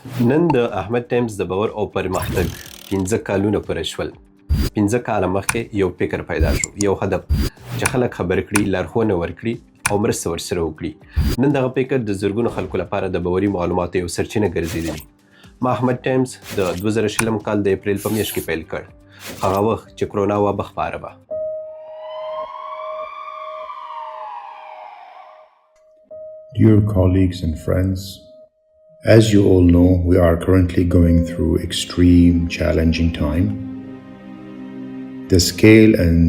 نن د احمد ټایمز د باور او پرمختګ 5 کالونه پوره شول. 5 کاله مخکې یو فکر پیدا شو، یو هدف چې خلک خبر کړي، لارښوونه ورکړي او مرسته ورسره وکړي. نن دغه فکر د زرګونو خلکو لپاره د باوري معلوماتو یو سرچینه ګرځېدلې. ما احمد ټایمز د 2020 کال د اپریل په میاشت کې پیل کړ، هغه وخت چې کرونا وبا خپاره وه. Dear colleagues and friends, as you all know, we are currently going through extreme challenging time. The scale and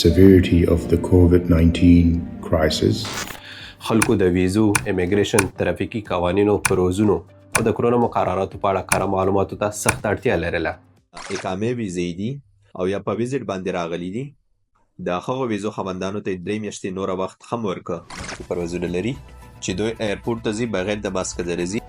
severity of the COVID-19 crisis خلکو د ویزو، امیګریشن، ترافیکي قوانینو، پروازونو او د کرونا مقرراتو په اړه کره معلوماتو ته سخته اړتیا لرله. اقامې ویزې دي او یا په ویزټ باندې راغلي دي، د هغو ویزو خاوندانو ته یې 3 میاشتې نوره وخت هم ورکړ. پروازونه لري چې دوی ایرپورټ ته ځي بغیر د ماسک درځي.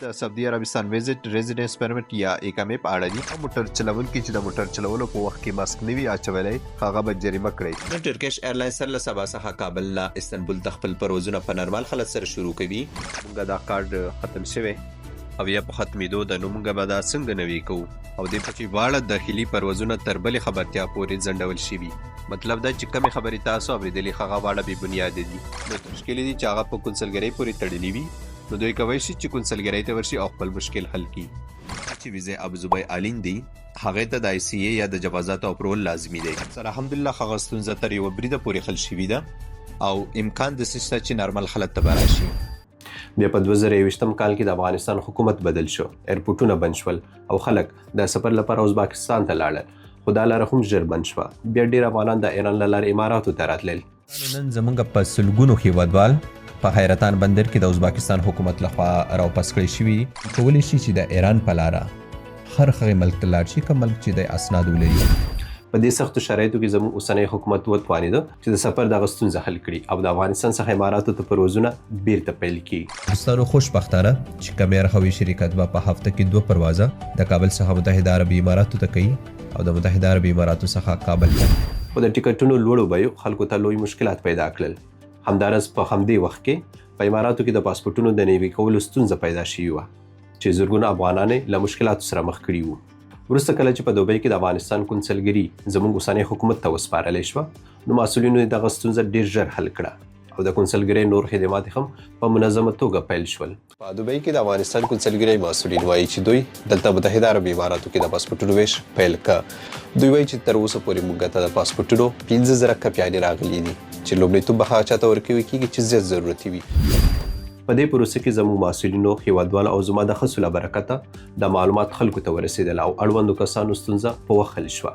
د سعودي عربستان ویزټ، ریزیډنس پرمټ یا اقامې په اړه دي. موټر چلوونکي چې د موټر چلولو په وخت کې ماسک نه وي اچولی، هغه به جریمه کړي. نن ټرکش ایرلاین سر له سبا څخه کابل نه استانبول ته خپل پروازونه په نرمال حالت سره شروع کوي. مونږ دا کارت ختم شوی او یا په ختمېدو ده، نو مونږ به دا څنګه نوی کوو؟ او دې چې واړه داخلي پروازونه تر بلې خبرتیا پورې ځنډول شوي. مطلب دا چې کمې خبرې تاسو اورېدلې هغه واړه بې بنیاده دي. نو مشکل دي چې هغه په کونسلګرۍ پورې تړلي وي، نو دوی کوی شي چې کونسلګرۍ ته ورشي او خپل مشکل حل کړي. چې ویزه ابوظبۍ الین دی، هغې ته د آی سي ای یا د جوازاتو اپرول لازمي دی. سره الحمدلله هغه ستونزه تر یوه بریده پورې حل شوې ده او امکان داسې شته چې نارمل حالت ته به راشي. بیا په 2021 کال کې د افغانستان حکومت بدل شو، ایرپورټونه بند شول او خلک د سفر لپاره ازبکستان ته لاړل، خو دا لاره هم ژر بند شوه. بیا ډېر افغانان د ایران له لارې اماراتو ته راتلل. نن زمونږ په سلګونو هیوادوال په حیرتان بندر کې د ازبکستان حکومت لخوا راوپس کړی شوي دي. کولی شي چې د ایران په لاره هر هغې ملک ته لاړ شي کوم ملک چې د اسناد ولري. په دې سختو شرایطو کې زموږ اوسنی حکومت وتوانېده چې د سفر دغه ستونزه حل کړي او د افغانستان څخه اماراتو ته پروازونه بیرته پیل کړي. دوستانو، خوشبختانه چې کمیار هوایي شرکت به په هفته کې 2 پروازه د کابل څخه متحده عربي اماراتو ته کوي او د متحده عربي اماراتو څخه کابل ته. خو د ټیکټونو لوړو بیو خلکو ته لوی مشکلات پیدا کړل. همداراز په همدې وخت کې په اماراتو کې د پاسپورټونو د نوي کولو ستونزه پیدا شوې وه چې زرګونه افغانان یې له مشکلاتو سره مخ کړي وو. وروسته کله چې په دوبۍ کې د افغانستان کونسلګري زموږ اوسنی حکومت ته وسپارلی شوه، نو مسؤلینو یې دغه ستونزه ډېر ژر حل کړه او د کونسلګرۍ نور خدمات هم په منظمه توګه پیل شول. په دوبۍ کې د افغانستان کونسلګرۍ مسؤلین وایي چې دوی دلته متحده عربي اماراتو کې د پاسپورټونو ویش پیل کړ. دوی وایي چې تر اوسه پورې موږ ته د پاسپورټونو 5000 کپیانې راغلي دي چې لومړیتوب به هغه چا ته ورکول کېږي چې زیات ضرورت یې وي. په دې پروسه کې زموږ مسؤلینو، هیوادوالو او زما د هڅو له برکته دا معلومات خلکو ته ورسېدل او اړوندو کسانو ستونزه په وخت حل شوه.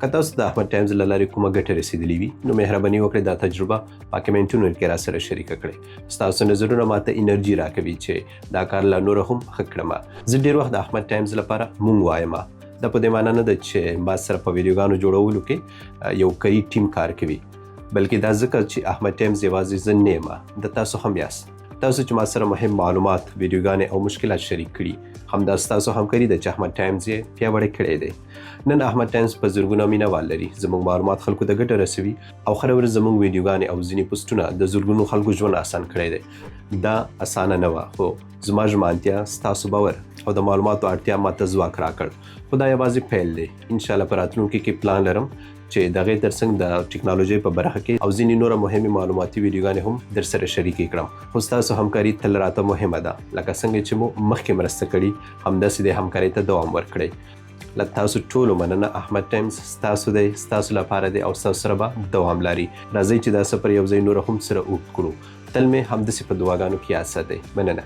که تاسو د احمد ټایمز له لارې کومه ګټه رسېدلې وي، نو مهرباني وکړئ دا تجربه په کمنټونو کې را سره شریکه کړئ. ستاسو نظرونه ماته انرژي راکوي چې دا کار لا نور هم ښه کړم. زه ډېر وخت د احمد ټایمز لپاره مونږ وایم. دا په دې معنی نه ده چې ما سره په ویډیوګانو جوړولو کې یو قوي ټیم کار کوي، بلکې دا ځکه چې احمد ټایمز یوازې زه نه یم، د تاسو هم یاست. تاسو چې ما سره مهم معلومات، ویډیوګانې او مشکلات شریک کړي، همدا ستاسو همکاري ده چې احمد ټایمز یې پیاوړی کړی دی. نن احمد ټایمز په زرګونه مینهوال لري، زموږ معلومات خلکو ته ګټه رسوي او هره ورځ زموږ ویډیوګانې او ځینې پوسټونه د زرګونو خلکو ژوند اسان کړی دی. دا اسانه نه وه، خو زما ژمنتیا، ستاسو باور او د معلوماتو اړتیا ماته ځواک راکړ. خو دا یوازې پیل دی. انشاءالله په راتلونکي کې پلان لرم چې دغې ترڅنګ د ټکنالوژۍ په برخه کې او ځینې نوره مهمې معلوماتي ویډیوګانې هم در سره شریکې کړم. خو ستاسو همکاري تل راته مهمه ده، لکه څنګه چې مو مخکې مرسته کړې همداسې د همکارۍ ته دوام ورکړئ. له تاسو ټولو مننه. احمد ټایمز ستاسو دی، ستاسو لپاره دی او ستاسو سره به دوام لري. راځئ چې دا سفر یو ځای نور هم سره اوږد کړو. تل مې همداسې په دعاګانو کې یاد ساتئ. مننه.